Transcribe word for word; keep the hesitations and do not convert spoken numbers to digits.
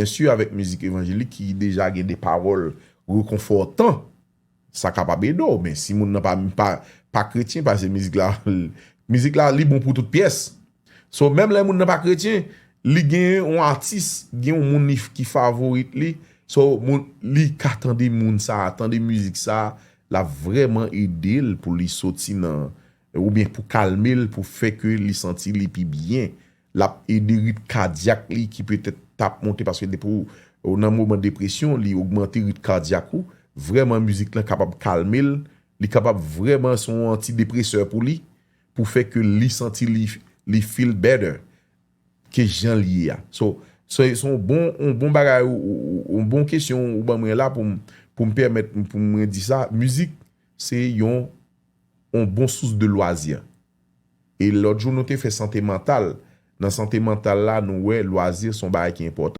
Byen si, avèk mizik evanjelik ki deja gen de pawòl rekonfòtan, sa kapab ede w. Men si moun nan pa, pa, pa kretyen, paske mizik la, mizik la, li bon pou tout pyès. So, menm lè moun nan pa kretyen, li gen yon atis, gen yon moun li, ki favorit li. So, moun, li ka tande moun sa, tande mizik sa, l ap vrèman ede l pou li soti nan, oubyen pou kalme l, pou fè ke li santi li pi byen. L ap ede rit kadyak li ki petèt t ap monte, paske depi w, w nan moman depresyon, li ogmante rit kadyak ou. Vrèman, mizik lan kapab kalme l, li kapab vrèman se yon antidepresè pou li, pou fè ke li santi li, li feel better ke jan l ye a. So, so, se yon bon, yon bon bagay, yon, yon bon kesyon ou ban mwen la pou m, pou m pèmèt pou mwen di sa. Mizik, se yon, yon bon sous de lwazi. E lòt jou, nou te fè sante mantal. Nan sante mantal la, nou wè lwazi se yon bagay ki enpòtan.